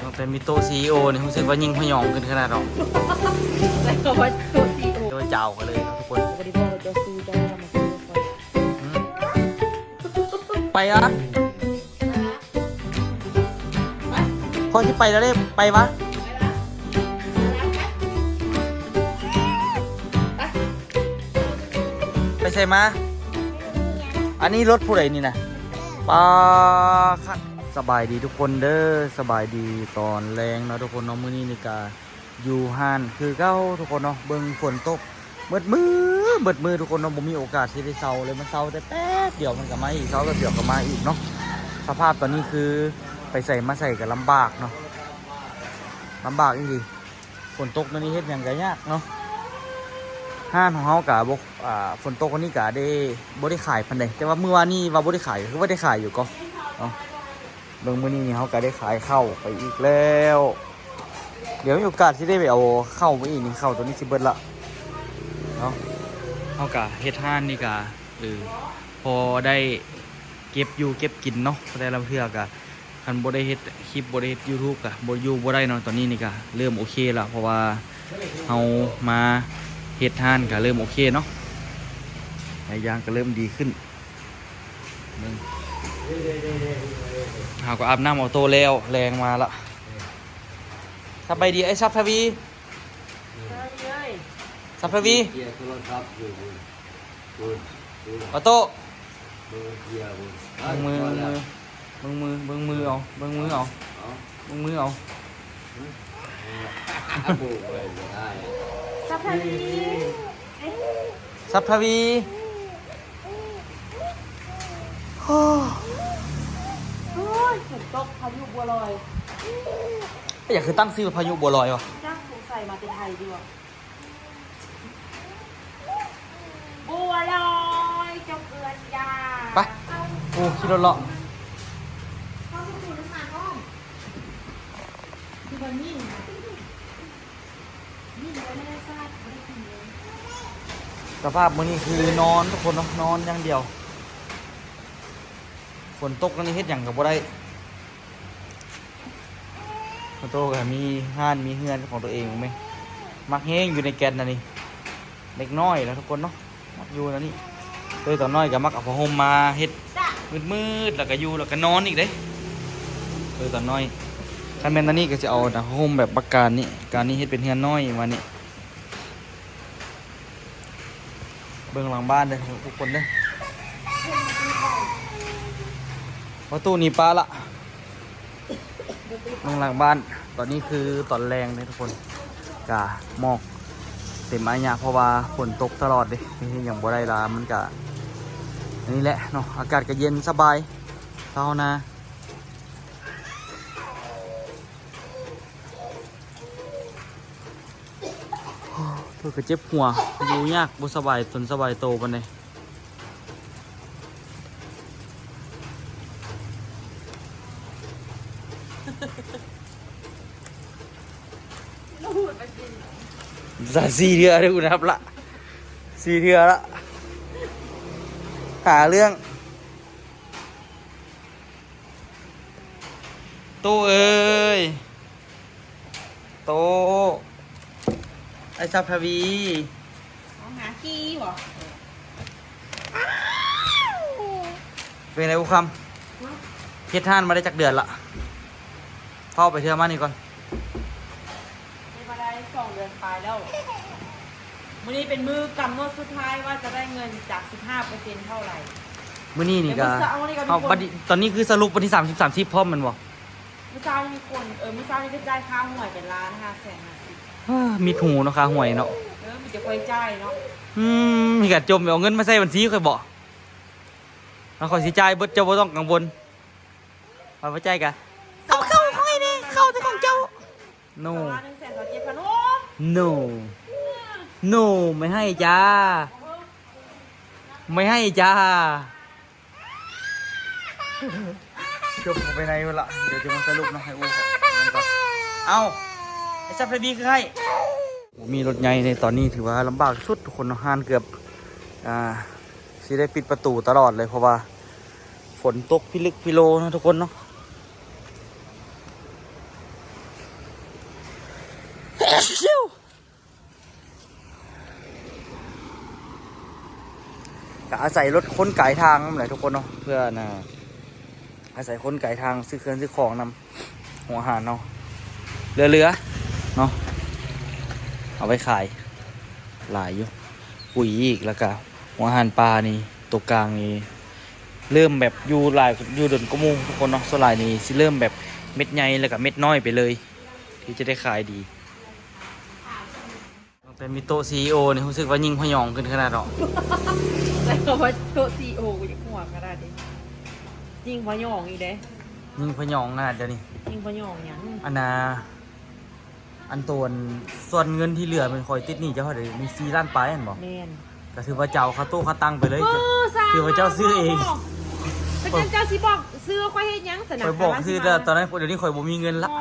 ຕັ້ງແຕ່ມີໂຕະຊີອີໂອນີ້ ຮູ້ສຶກວ່າຍິ່ງພະຍອງຂຶ້ນຂະໜາດເນາະ. ໃຊ້ຄຳວ່າໂຕະຊີອີໂອ ເອີ້ນວ່າຈາວກັນເລີຍເນາະທຸກຄົນ. ບໍ່ໄດ້ບອກວ່າເຈົ້າຊື່ ເຈົ້າມາຊື້ຂ້ອຍ. ໄປວະ ຂ້ອຍຊິໄປແລ້ວເດ້ ໄປວະ ໄປໃສມາ? ອັນນີ້ລົດຜູ້ໃດນີ້ນະ? ປາຄັກ. ສະບາຍດີທຸກຄົນເດີ ສະບາຍດີຕອນແລງເນາະທຸກຄົນເນາະ. ມື້ນີ້ນີ້ກະ ຢູ່ຮ້ານຄືເກົ່າທຸກຄົນເນາະ. ເບິ່ງຝົນຕົກເບິດມື້ ເບິດມື້ທຸກຄົນເນາະ ບໍ່ມີໂອກາດທີ່ໄດ້ເຊົາເລີຍ. ມາເຊົາແຕ່ແປັບດຽວມັນກໍມາອີກ ເຊົາແປັບດຽວກໍມາອີກເນາະ. ສະພາບຕອນນີ້ຄືໄປໃສມາໃສກໍລຳບາກເນາະ ລຳບາກອີ່ຫຼີ. ຝົນຕົກແນວນີ້ເຮັດຫຍັງກໍຍາກເນາະ. ຮ້ານຂອງເຮົາກໍບໍ່ ອ່າ ຝົນຕົກແນວນີ້ກໍໄດ້ ບໍ່ໄດ້ຂາຍປານໃດ ແຕ່ວ່າມື້ວານນີ້ວ່າບໍ່ໄດ້ຂາຍ ກໍຄືວ່າໄດ້ຂາຍຢູ່ກໍເນາະ. ເບິ່ງມື້ນີ້ນີ້ເຮົາກໍໄດ້ຂາຍເຂົ້າໄປອີກແລ້ວ. ດຽວມີໂອກາດຊິໄດ້ໄປເອົາເຂົ້າມາອີກນີ້ ເຂົ້າໂຕນີ້ຊິເບິດລະເນາະ. ເຮົາກະເຮັດຮ້ານນີ້ກະ ເອີ ພໍໄດ້ເກັບຢູ່ເກັບກິນເນາະ. ແຕ່ລະເທື່ອກະ ຄັນບໍ່ໄດ້ເຮັດຄລິບ ບໍ່ໄດ້ເຮັດຢູທູບກະບໍ່ຢູ່ບໍ່ໄດ້ເນາະ. ຕອນນີ້ນີ້ກະເລີ່ມໂອເຄລະ ເພາະວ່າເຮົາມາເຮັດຮ້ານກະເລີ່ມໂອເຄເນາະ ຫຼາຍຢ່າງກະເລີ່ມດີຂຶ້ນ. ເບິ່ງ ເຮົາກໍອາບນ້ຳເອົາໂຕແລ້ວ ແລງມາລະ. ສະບາຍດີໄອ້ຊັບທະວີ ສະບາຍດີເອີຍ ຊັບທະວີ ເກຍໂທລະສັບຢູ່ພຸ້ນ ພຸ້ນ ພຸ້ນ ອອໂຕ້ ເບິ່ງເກຍພຸ້ນ ເບິ່ງມື ເບິ່ງມື ເບິ່ງມື ເບິ່ງມືເອົາ ເບິ່ງມືເອົາ ເອົາ ເບິ່ງມືເອົາ ອືມ ໂອ້ຍ ບໍ່ໄດ້ ຊັບທະວີ ຊັບທະວີ ໂອ້ຍ ຝົນຕົກ ພາຍຸບົວລອຍ ເປັນຫຍັງຄືຕັ້ງຊື່ວ່າພາຍຸບົວລອຍວະ? ຈັກ ສົງໄສມາແຕ່ໄທຕິວະ? ບົວລອຍ ເຈົ້າເພື່ອນຢາ ໄປ ໂອ້ ຂີ່ລົດເລາະ ເຮົາຊິປູນ້ຳມັນອ້ອມ ຄືບໍ່ຍິງນະ. ສະພາບມື້ນີ້ຄືນອນທຸກຄົນເນາະ ນອນຢ່າງດຽວ. ຝົນຕົກແນວນີ້ເຮັດຫຍັງກໍບໍ່ໄດ້. ອອໂຕ້ກໍມີຮ້ານມີເຮືອນຂອງຕົວເອງແມ່ນ ມັກແຮງຢູ່ໃນແກັດນະນີ້ ເດັກນ້ອຍລະທຸກຄົນເນາະ. ມັກຢູ່ແນວນີ້ ໂຕຕອນນ້ອຍກໍມັກເອົາຜ້າຫົ່ມມາເຮັດມືດໆ ແລ້ວກໍຢູ່ ແລ້ວກໍນອນອີກເດ້ ໂຕຕອນນ້ອຍ. ຄັນແມ່ນຕອນນີ້ກໍຊິເອົາຜ້າຫົ່ມແບບປະການນີ້ ການນີ້ເຮັດເປັນເຮືອນນ້ອຍປະມານນີ້. ເບິ່ງຫຼັງບ້ານເດີທຸກຄົນເດີ ປະຕູໜີປ້າລະ. ເບິ່ງຫຼັງບ້ານ ຕອນນີ້ຄືຕອນແລງເດ້ທຸກຄົນ ກະໝອກເຕັມອາຍະ ເພາະວ່າຝົນຕົກຕະຫຼອດເດ້ ເຮັດຫຍັງບໍ່ໄດ້ລະ ມັນກະ ອັນນີ້ແຫຼະເນາະ ອາກາດກະເຢັນສະບາຍ ຊາວນາ ເພິ່ນກະເຈັບຫົວ ຢູ່ຍາກ ບໍ່ສະບາຍຕົນສະບາຍໂຕປານໃດ. ສາມສີ່ເທື່ອເດ້ ນັບລະ ສີ່ເທື່ອລະ ຫາເລື່ອງ. ໂຕເອີຍ ໂຕ ໄອ້ຊັບທະວີ ເອົາຫາຂີ້ບໍ? ເປັນໃດບຸຄຳ? ຮະ? ເຮັດຮ້ານມາໄດ້ຈັກເດືອນລະ? ເວົ້າໄປເທື່ອມານີ້ກ່ອນ. ເຮັດມາໄດ້ສອງເດືອນປາຍແລ້ວ. ມື້ນີ້ເປັນມື້ກຳນົດສຸດທ້າຍວ່າຈະໄດ້ເງິນຈາກສິບຫ້າເປີເຊັນເທົ່າໃດ. ມື້ນີ້ນີ້ກະ ແຕ່ມື້ເຊົ້ານີ້ກະມີຄົນ ເຮົາບັດນີ້ ຕອນນີ້ຄືສະຫຼຸບວັນທີສາມສິບ ສາມສິບພ້ອມແມ່ນບໍ່? ມື້ເຊົ້ານີ້ມີຄົນ ເອີ ມື້ເຊົ້ານີ້ເພິ່ນຈ່າຍຄ່າຫວຍເປັນລ້ານຫ້າແສນຫ້າສິບ. ເອີ ມີດຫູເນາະ ຄ່າຫວຍເນາະ. ເອີ ມີແຕ່ຂ້ອຍຈ່າຍເນາະ. ອືມ ມີການຈົ່ມ ເອົາເງິນມາໃສ່ບັນຊີຂ້ອຍບໍ? ຂ້ອຍຊິຈ່າຍເບິດ ເຈົ້າບໍ່ຕ້ອງກັງວົນ. ຂ້ອຍບໍ່ຈ່າຍກະ ເອົາເຂົ້າຂ້ອຍແດ່ ເຂົ້າແຕ່ຂອງເຈົ້າ. ໂນ ໂນ ໂນ ໄມ່ໃຫ້ຈ້າ ໄມ່ໃຫ້ຈ້າ. ຈົບໄປໃນພຸ້ນລະ ດຽວຈະມາສະຫຼຸບເນາະ ໃຫ້ອູ້ເຂົາເບິ່ງກ່ອນ. ເອົ້າ ໄອ້ຊັບໄພບີຄືໃຫ້ ບໍ່ມີລົດໃຫຍ່ໃນຕອນນີ້ ຖືວ່າລຳບາກສຸດທຸກຄົນເນາະ. ຮ້ານເກືອບ ອ່າ ຊິໄດ້ປິດປະຕູຕະຫຼອດເລີຍ ເພາະວ່າຝົນຕົກພິລຶກພິໂລເນາະທຸກຄົນເນາະ. ຊິວ ກະອາໄສລົດຂົນກາຍທາງນຳແຫຼະທຸກຄົນເນາະ ເພື່ອນະ ອາໄສຂົນກາຍທາງ ຊື້ເຄື່ອງຊື້ຂອງນຳ ຫົວອາຫານເຮົາເຫຼືອໆເນາະ ເອົາໄວ້ຂາຍຫຼາຍຢູ່ ປຸ໋ຍອີກ ແລ້ວກະຫົວອາຫານປ່ານີ້ ໂຕກາງນີ້ ເລີ່ມແບບຢູ່ຫຼາຍ ຢູ່ດົນກວ່າໝູ່ທຸກຄົນເນາະ ສ່ວນຫຼາຍນີ້ຊິເລີ່ມແບບເມັດໃຫຍ່ ແລ້ວກະເມັດນ້ອຍໄປເລີຍ ທີ່ຈະໄດ້ຂາຍດີ. ຕັ້ງແຕ່ມີໂຕະຊີອີໂອນີ້ ຮູ້ສຶກວ່າຍິ່ງພະຍອງຂຶ້ນຂະໜາດເນາະ. ໃຊ້ຄຳວ່າໂຕະຊີອີໂອ ກູຢາກຫົວຂະໜາດນີ້ ຍິ່ງພະຍອງອີກເດ້. ຍິ່ງພະຍອງຂະໜາດດຽວນີ້ ຍິ່ງພະຍອງຫຍັງ? ອັນນ່າ ອັນໂຕ ອັນສ່ວນເງິນທີ່ເຫຼືອແມ່ນຂ້ອຍຕິດໜີ້ເຈົ້າເທົ່າໃດ? ມີສີ່ລ້ານປາຍແມ່ນບໍ່? ແມ່ນ. ກໍຖືວ່າເຈົ້າເຂົ້າໂຕະເຂົ້າຕັງໄປເລີຍ ເອີ ສາທຸ ຖືວ່າເຈົ້າຊື້ເອງ. ເຈົ້າຊິບອກຊື້ຂ້ອຍເຮັດຫຍັງຊັ້ນນະ? ຂ້ອຍບອກຊື່ ແຕ່ຕອນນັ້ນ ດຽວນີ້ຂ້ອຍບໍ່ມີເງິນລະ. ອໍ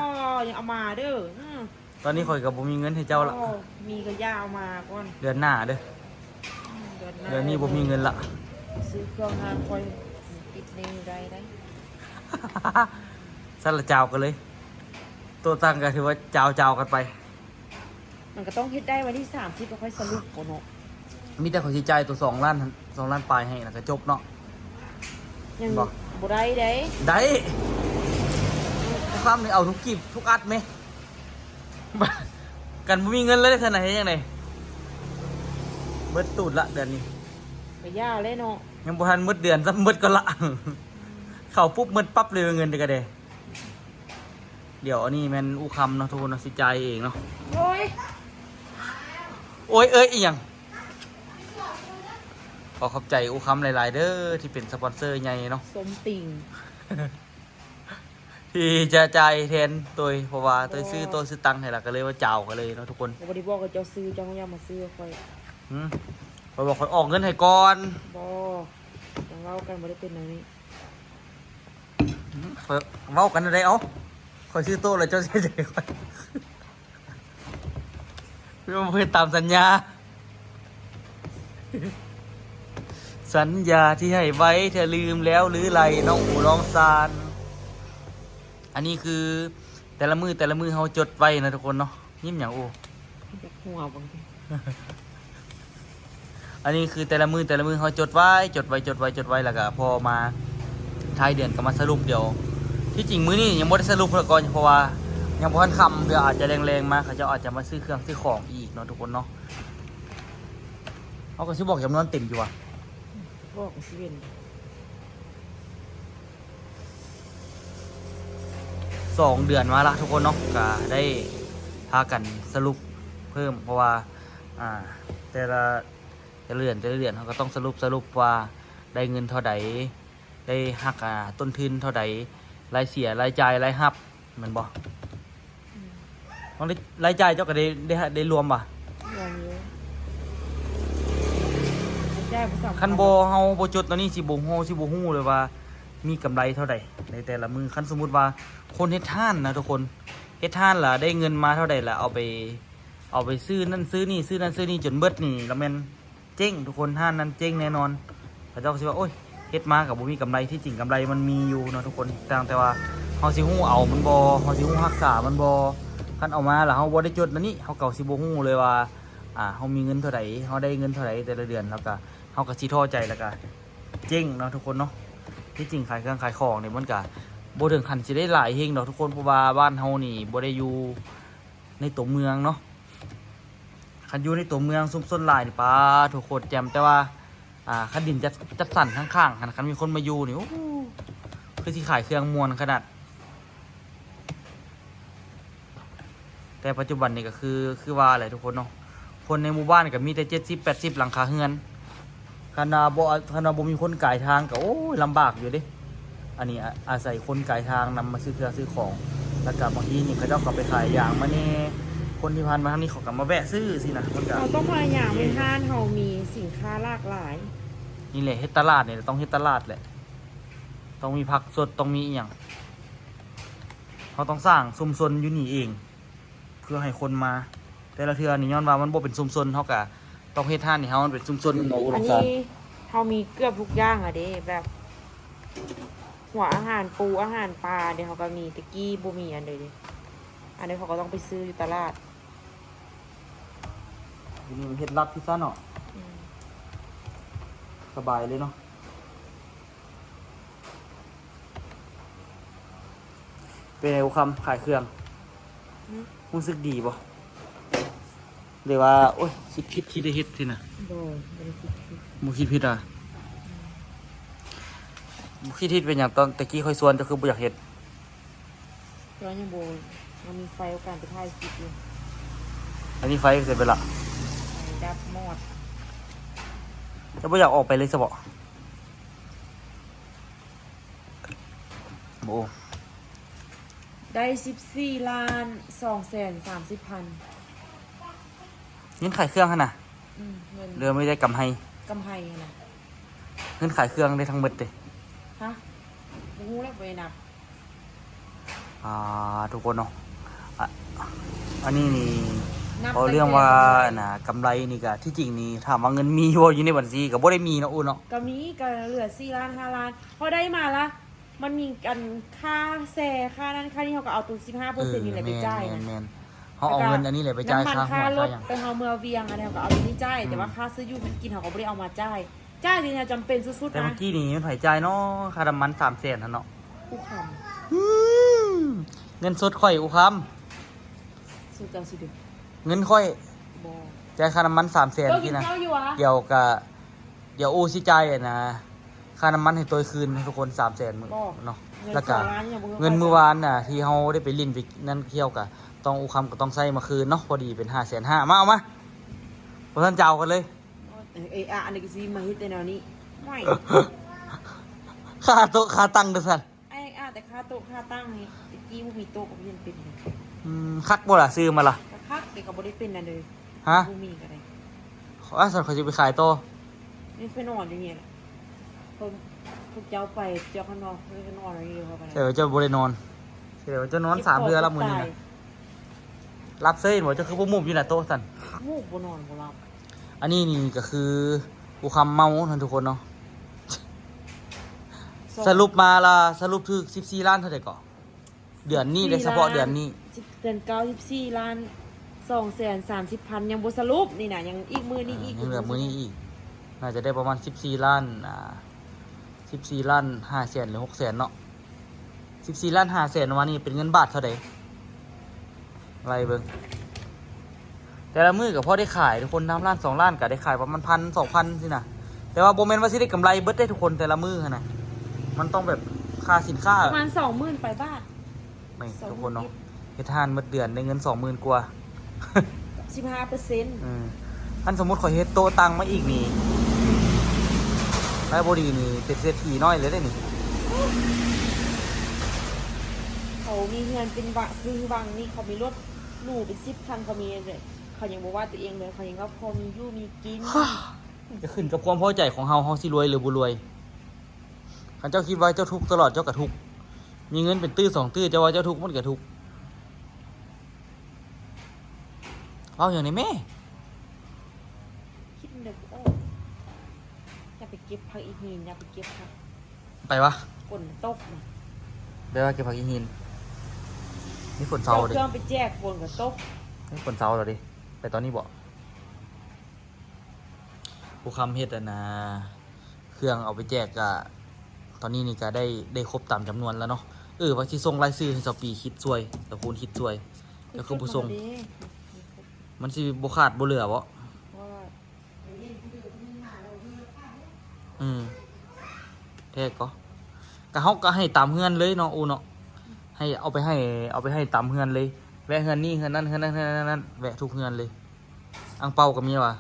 ຍັງເອົາມາເດີ. ອືມ ຕອນນີ້ຂ້ອຍກໍບໍ່ມີເງິນໃຫ້ເຈົ້າລະ. ອໍ ມີກໍຢ່າເອົາມາກ່ອນ ເດືອນໜ້າເດີ. ອືມ ເດືອນໜ້າ ເດືອນນີ້ບໍ່ມີເງິນລະ. ຊື້ເຄື່ອງຫາຂ້ອຍຕິດໜີ້ໄດ້ໄດ໋. ຊັ້ນລະຈາວກັນເລີຍ ໂຕະຕັ້ງກໍຖືວ່າຈາວໆກັນໄປ. ມັນກໍຕ້ອງເຮັດໄດ້ວັນທີສາມສິບ ແລ້ວຄ່ອຍສະຫຼຸບໂປເນາະ. ມີແຕ່ຂ້ອຍຊິຈ່າຍໂຕສອງລ້ານຫັ້ນ ສອງລ້ານປາຍໃຫ້ ແລ້ວກໍຈົບເນາະ. ຍັງບໍ່ໄດ້ເດ້. ໄດ້. ຄວາມນີ້ເອົາທຸກກີບທຸກອັດແມະ. ກັນບໍ່ມີເງິນເລີຍຊັ້ນນະ ເຮັດຈັ່ງໃດ? ເບິດຕູດລະເດືອນນີ້. ກໍຢ່າແຫຼະເນາະ. ຍັງບໍ່ທັນໝົດເດືອນຊ້ຳ ເບິດກ່ອນລະ. ເຂົ້າປຸບໝົດປັບເລີຍເງິນກໍໄດ້. ດຽວອັນນີ້ແມ່ນອູຄຳເນາະ ທຸກຄົນເນາະ ຊິຈ່າຍເອງເນາະ. ໂອ້ຍ ໂອ້ຍ ເອີຍ ອີ່ຫຍັງ? ຂໍຂອບໃຈອູຄຳຫຼາຍໆເດີ ທີ່ເປັນສະປອນເຊີໃຫຍ່ເນາະ ສົມຕິງ ທີ່ຈະຈ່າຍແທນໂຕຍ ເພາະວ່າໂຕຍ ບໍ່ ຊື້ໂຕະຊື້ຕັງໃຫ້ລະ ກໍເລີຍວ່າຈາວກັນເລີຍເນາະທຸກຄົນ. ບໍ່ໄດ້ບອກໃຫ້ເຈົ້າຊື້ ເຈົ້າຢ່າມາຊື້ກັບຂ້ອຍ. ຫືມ ຂ້ອຍບອກຂ້ອຍອອກເງິນໃຫ້ກ່ອນ. ບໍ່ ຍັງເວົ້າກັນບໍ່ໄດ້ເປັນແນວນີ້. ຂ້ອຍເວົ້າກັນແນວໃດ? ເອົ້າ ຂ້ອຍຊື້ໂຕະແລ້ວເຈົ້າເສຍໃຈຂ້ອຍ ບໍ່ເຮັດຕາມສັນຍາ. ສັນຍາທີ່ໃຫ້ໄວ້ ເທື່ອລືມແລ້ວຫຼືໄຫຼ ນ້ອງອູນ້ອງຊານ. ອັນນີ້ຄືແຕ່ລະມື້ ແຕ່ລະມື້ເຮົາຈົດໄວ້ນະທຸກຄົນເນາະ. ຍິ້ມຫຍັງອູ? ຢາກຫົວເບິ່ງຕິ. ອັນນີ້ຄືແຕ່ລະມື້ ແຕ່ລະມື້ເຮົາຈົດໄວ້ ຈົດໄວ້ ຈົດໄວ້ ຈົດໄວ້ ແລ້ວກໍພໍມາທ້າຍເດືອນກໍມາສະຫຼຸບ. ດຽວ ທີ່ຈິງມື້ນີ້ຍັງບໍ່ໄດ້ສະຫຼຸບເທື່ອກ່ອນ ເພາະວ່າຍັງບໍ່ທັນຄ່ຳ ດຽວອາດຈະແລງໆມາ ເຂົາເຈົ້າອາດຈະມາຊື້ເຄື່ອງຊື້ຂອງອີກເນາະທຸກຄົນເນາະ. ເຮົາກໍຊິບອກຈຳນວນເຕັມຢູ່ຫວາ? ບອກຊິເປັນ ສອງເດືອນມາລະທຸກຄົນເນາະ ກະໄດ້ພາກັນສະຫຼຸບເພີ່ມ ເພາະວ່າ ອ່າ ແຕ່ລະ ແຕ່ລະເດືອນ ແຕ່ລະເດືອນເຮົາກໍຕ້ອງສະຫຼຸບ ສະຫຼຸບວ່າໄດ້ເງິນເທົ່າໃດ ໄດ້ຫັກ ອ່າ ຕົ້ນທຶນເທົ່າໃດ ລາຍເສຍ ລາຍຈ່າຍ ລາຍຮັບ ແມ່ນບໍ່? ອືມ ລາຍຈ່າຍເຈົ້າກໍໄດ້ ໄດ້ ໄດ້ລວມບໍ່? ລວມຢູ່ ລາຍຈ່າຍບໍ່ສຳຄັນ. ຄັນບໍ່ ເຮົາບໍ່ຈົດຕອນນີ້ ຊິບໍ່ ເຮົາຊິບໍ່ຮູ້ເລີຍວ່າມີກຳໄລເທົ່າໃດໃນແຕ່ລະມື້. ຄັນສົມມຸດວ່າຄົນເຮັດຮ້ານນະທຸກຄົນ ເຮັດຮ້ານລະໄດ້ເງິນມາເທົ່າໃດລະ ເອົາໄປ ເອົາໄປຊື້ນັ້ນຊື້ນີ້ ຊື້ນັ້ນຊື້ນີ້ຈົນເບິດນີ້ ລະແມ່ນ ເຈັງທຸກຄົນ ຮ້ານນັ້ນເຈັງແນ່ນອນ. ເຂົາເຈົ້າກໍຊິວ່າ ໂອ້ຍ ເຮັດມາກໍບໍ່ມີກຳໄລ. ທີ່ຈິງກຳໄລມັນມີຢູ່ເນາະທຸກຄົນ ຕ່າງແຕ່ວ່າເຮົາຊິຮູ້ເອົາມັນບໍ່ ເຮົາຊິຮູ້ຮັກສາມັນບໍ່. ຄັນເອົາມາລະເຮົາບໍ່ໄດ້ຈົດແນວນີ້ ເຮົາກໍຊິບໍ່ຮູ້ເລີຍວ່າ ອ່າ ເຮົາມີເງິນເທົ່າໃດ ເຮົາໄດ້ເງິນເທົ່າໃດແຕ່ລະເດືອນ ແລ້ວກໍເຮົາກໍຊິທໍ້ໃຈ ແລ້ວກໍເຈັງເນາະທຸກຄົນເນາະ. ທີ່ຈິງຂາຍເຄື່ອງຂາຍຂອງນີ້ ມັນກໍບໍ່ເຖິງຂັ້ນຊິໄດ້ຫຼາຍເຮງດອກທຸກຄົນ ເພາະວ່າບ້ານເຮົານີ້ບໍ່ໄດ້ຢູ່ໃນຕົວເມືອງເນາະ. ຄັນຢູ່ໃນຕົວເມືອງຊຸມຊົນຫຼາຍນີ້ ປາໂທ້ ໂຄດແຈ່ມ. ແຕ່ວ່າ ອ່າ ຄັນດິນຈັດ ຈັດສັນຂ້າງໆຫັ້ນ ຄັນມີຄົນມາຢູ່ນີ້ ໂອ້ ຄືຊິຂາຍເຄື່ອງມ່ວນຂະໜາດ. ແຕ່ປັດຈຸບັນນີ້ກໍຄື ຄືວ່າແຫຼະທຸກຄົນເນາະ ຄົນໃນໝູ່ບ້ານກໍມີແຕ່ເຈັດສິບແປດສິບຫຼັງຄາເຮືອນ. ຄັນວ່າບໍ່ ຄັນວ່າບໍ່ມີຄົນກາຍທາງກໍ ໂອ້ຍ ລຳບາກຢູ່ເດ້. ອັນນີ້ອາ ອາໄສຄົນກາຍທາງນຳມາຊື້ເຄື່ອງຊື້ຂອງ ແລ້ວກໍບາງທີນີ້ເຂົາເຈົ້າກໍໄປຂາຍຢາງມາແດ່. ຄົນທີ່ຜ່ານມາທາງນີ້ເຂົາກໍມາແວະຊື້ຊີ້ນະ. ມັນກໍ ເຮົາຕ້ອງພະຍາຍາມໃຫ້ຮ້ານເຮົາມີສິນຄ້າຫຼາກຫຼາຍ. ນີ້ແຫຼະ ເຮັດຕະຫຼາດນີ້ແຫຼະ ຕ້ອງເຮັດຕະຫຼາດແຫຼະ ຕ້ອງມີຜັກສົດ ຕ້ອງມີອີ່ຫຍັງ. ເຮົາຕ້ອງສ້າງຊຸມຊົນຢູ່ນີ້ເອງ ເພື່ອໃຫ້ຄົນມາ. ແຕ່ລະເທື່ອນີ້ ຍ້ອນວ່າມັນບໍ່ເປັນຊຸມຊົນ ເຮົາກະຕ້ອງເຮັດຮ້ານໃຫ້ເຮົາມັນເປັນຊຸມຊົນເນາະ. ອັນນີ້ເຮົາມີເກືອບທຸກຢ່າງລະເດ້ ແບບຫົວອາຫານປູ ອາຫານປາເດ້ ເຮົາກໍມີ. ແຕ່ກີ້ບໍ່ມີອັນໃດເດ້ ອັນນີ້ເຂົາກໍຕ້ອງໄປຊື້ຢູ່ຕະຫຼາດ. ນີ້ເຮັດລັບທີ່ຊັ້ນເນາະ ອືມ ສະບາຍເລີຍເນາະ. ເປັນໃດບຸຄຳ ຂາຍເຄື່ອງ ຫືມ ຮູ້ສຶກດີບໍ່ ຫຼືວ່າ ໂອ້ຍ ຄິດຜິດທີ່ໄດ້ເຮັດຊີ້ນະ? ບໍ່ ບໍ່ໄດ້ຄິດຜິດ ບໍ່ຄິດຜິດຫວາ? ອືມ ບໍ່ຄິດຜິດເປັນຫຍັງ ຕອນຕະກີ້ຂ້ອຍຊວນເຈົ້າຄືບໍ່ຢາກເຮັດ? ແຕ່ວ່າຍັງບໍ່ ຍັງມີໄຟ ໂອກາດໄປຖ່າຍຄລິບຢູ່ ອັນນີ້ໄຟເສຍໄປລະ ໄຟດັບມອດ ເຈົ້າບໍ່ຢາກອອກໄປເລີຍຊະບໍ? ໂອ້ ໄດ້ສິບສີ່ລ້ານສອງແສນສາມສິບພັນ ເງິນຂາຍເຄື່ອງຫັ້ນນະ? ອືມ ເງິນ ຫຼືວ່າມີແຕ່ກຳໄຮ? ກຳໄຮຫັ້ນນະ ເງິນຂາຍເຄື່ອງໄດ້ທັງໝົດເດ້? ຮະ ບໍ່ຮູ້ແລ້ວ ບໍ່ໄດ້ນັບ. ອ່າ ທຸກຄົນເນາະ ອາ ອັນນີ້ນີ້ ນັບ ເວົ້າເລື່ອງວ່າ ຕັ້ງແຕ່ ອັນນ່າ ກຳໄລນີ້ກະ ທີ່ຈິງນີ້ ຖາມວ່າເງິນມີບໍ່ຢູ່ໃນບັນຊີ ກະບໍ່ໄດ້ມີເນາະ ອູເນາະ ກະມີ ກະເຫຼືອສີ່ລ້ານຫ້າລ້ານ ເຮົາໄດ້ມາລະ ມັນມີອັນຄ່າແຊ ຄ່ານັ້ນຄ່ານີ້ ເຮົາກະເອົາໂຕສິບຫ້າເປີເຊັນນີ້ແຫຼະໄປຈ່າຍນະ ແມ່ນໆ ເຮົາເອົາເງິນອັນນີ້ແຫຼະໄປຈ່າຍຄ່າຫົວ ໄປຈ່າຍຫຍັງ ເຮົາເອົາເມືອວຽງ ອັນນີ້ເຮົາກະເອົາໂຕນີ້ຈ່າຍ ອືມ ແຕ່ວ່າຄ່າຊື້ຢູ່ກິນເຮົາກະບໍ່ໄດ້ເອົາມາຈ່າຍ ຈ່າຍນີ້ຈຳເປັນສຸດໆ ນະ ແຕ່ເມື່ອກີ້ນີ້ແມ່ນໃຜຈ່າຍເນາະ ຄ່ານ້ຳມັນສາມແສນຫັ້ນເນາະ ອູຄຳ ອືມ ເງິນສົດຂ້ອຍອູຄຳ ສຸດເຈົ້າຊິເດ້ ເງິນຂ້ອຍ ບໍ່ ຈ່າຍຄ່ານ້ຳມັນສາມແສນ ໂຕກິນເຂົ້າຢູ່ຫວາ? ດຽວກະ ດຽວອູຊິຈ່າຍ ອັນນ່າ ຄ່ານ້ຳມັນໃຫ້ໂຕຍຄືນທຸກຄົນ ສາມແສນມື້ ບໍ່ ເນາະ ເງິນ ແລ້ວກະ ສອງລ້ານຍັງບໍ່ ເງິນມື້ວານນະ ທີ່ເຮົາໄດ້ໄປຫຼິ້ນໄປນັ້ນທ່ຽວກະ ຕ້ອງອູຄຳກະຕ້ອງໃຊ້ມາຄືນເນາະ ພໍດີເປັນຫ້າແສນຫ້າ ມາເອົາມາ ບໍ່ທັນຈະເອົາກັນເລີຍ ເອີຍ ອັນນີ້ກະຊິມາເຮັດແນວນີ້ ໂອ້ຍ ຄາໂຕະຄາຕັ່ງເດີຊັ້ນ ອ້າຍ ອາ ແຕ່ຄາໂຕະຄາຕັ່ງນີ້ ແຕ່ກີ້ບໍ່ມີໂຕະກະບໍ່ເຫັນເປັນເລີຍ ອືມ ຄັກບໍ່ລະ ຊື້ມາລະ ກະຄັກ ແຕ່ກະບໍ່ໄດ້ເປັນອັນເດີ ຮະ ບໍ່ມີກະໄດ້ ອາ ຊັ້ນຂ້ອຍຊິໄປຂາຍຕໍ່ ນີ້ໄປນອນຢູ່ນີ້ລະ ພວກ ພວກເຈົ້າໄປ ເຈົ້າຂ້າງນອກ ຂ້ອຍກະນອນຢູ່ນີ້ ແຕ່ວ່າເຈົ້າບໍ່ໄດ້ນອນ ແຕ່ວ່າເຈົ້ານອນສາມເທື່ອລະມື້ນີ້ນະ ຫຼັບເຊີຍບໍ່ ເຈົ້າຄືບໍ່ມຸບຢູ່ໜ້າໂຕະຊັ້ນ ມຸບ ບໍ່ນອນບໍ່ຫຼັບ ອັນນີ້ນີ້ກະຄື ອູຄຳເມົາເນາະທຸກຄົນເນາະ ສະຫຼຸບມາລະ ສະຫຼຸບຖືກສິບສີ່ລ້ານເທົ່າໃດເກາະ? ເດືອນນີ້ເດ້ ສະເພາະເດືອນນີ້ ສິບ ເດືອນເກົ້າ ສິບສີ່ລ້ານສອງແສນສາມສິບພັນ ຍັງບໍ່ສະຫຼຸບນີ້ນະ ຍັງອີກມື້ນີ້ອີກ ຍັງເຫຼືອມື້ນີ້ອີກ ໜ້າຈະໄດ້ປະມານສິບສີ່ລ້ານ ອ່າ ສິບສີ່ລ້ານຫ້າແສນ ຫຼື ຫົກແສນເນາະ ສິບສີ່ລ້ານຫ້າແສນ ວ່ານີ້ເປັນເງິນບາດເທົ່າໃດ? ໄລ່ເບິ່ງ ແຕ່ລະມື້ກະພໍໄດ້ຂາຍທຸກຄົນ ນຳລ້ານສອງລ້ານກະໄດ້ຂາຍປະມານພັນ ສອງພັນຊີ້ນະ ແຕ່ວ່າບໍ່ແມ່ນວ່າຊິໄດ້ກຳໄລເບິດເດ້ທຸກຄົນ ແຕ່ລະມື້ຫັ້ນນະ ມັນຕ້ອງແບບຄ່າສິນຄ້າ ປະມານສອງໝື່ນປາຍບາດ ນີ້ທຸກຄົນເນາະ ເຮັດຮ້ານໝົດເດືອນໄດ້ເງິນສອງໝື່ນກວ່າ ສິບຫ້າເປີເຊັນ ເອີ ຄັນສົມມຸດຂ້ອຍເຮັດໂຕະຕັ່ງມາອີກນີ້ ໄດ້ບໍ່ດີນີ້ເປັນເສດຖີນ້ອຍເລີຍເດ້ນີ້ ເຂົາມີເຮືອນເປັນວະ ຄືວັງນີ້ ເຂົາມີລົດຫຼູເປັນສິບຄັນ ເຂົາມີ ເຂົາຍັງບໍ່ວ່າໂຕເອງເລີຍ ເຂົາຍັງວ່າພໍມີຢູ່ມີກິນ ກະຂຶ້ນກັບຄວາມພໍໃຈຂອງເຮົາ ເຮົາຊິລວຍຫຼືບໍ່ລວຍ ຄັນເຈົ້າຄິດວ່າເຈົ້າທຸກຕະຫຼອດ ເຈົ້າກະທຸກ ມີເງິນເປັນຕື້ສອງຕື້ ເຈົ້າວ່າເຈົ້າທຸກ ມັນກະທຸກ ເວົ້າຫຍັງນີ້ແມ່ ຄິດແນວບໍ່ອອກ ຢ່າໄປເກັບຜັກອີຫີນ ຢ່າໄປເກັບຜັກ ໄປວະ ຝົນຕົກນະ ໄປວະ ເກັບຜັກອີຫີນ ມີຝົນເຊົາເດ້ ເອົາເຄື່ອງໄປແຈກ ຝົນກະຕົກ ມີຝົນເຊົາແລ້ວເດ້ ໄປຕອນນີ້ບໍ? ຜູ້ຄຳເຮັດອັນນ່າ ເຄື່ອງເອົາໄປແຈກກະ ຕອນນີ້ນີ້ກະໄດ້ ໄດ້ຄົບຕາມຈຳນວນແລ້ວເນາະ ເອີ ວ່າຊິສົ່ງລາຍຊື່ໃຫ້ສາວປີຄິດຊ່ວຍ ສາວຄູນຄິດຊ່ວຍ ເຈົ້າຄືບໍ່ສົ່ງ ມັນຊິບໍ່ຂາດບໍ່ເຫຼືອບໍ? ອືມ ແທ້ກໍ ກະເຮົາກະໃຫ້ຕາມເຮືອນເລີຍເນາະ ໂອເນາະ ໃຫ້ເອົາໄປໃຫ້ ເອົາໄປໃຫ້ຕາມເຮືອນເລີຍ ແວະເຮືອນນີ້ເຮືອນນັ້ນ ເຮືອນນັ້ນ ເຮືອນນັ້ນ ແວະທຸກເຮືອນເລີຍ ອັງເປົາກະມີຫວາ?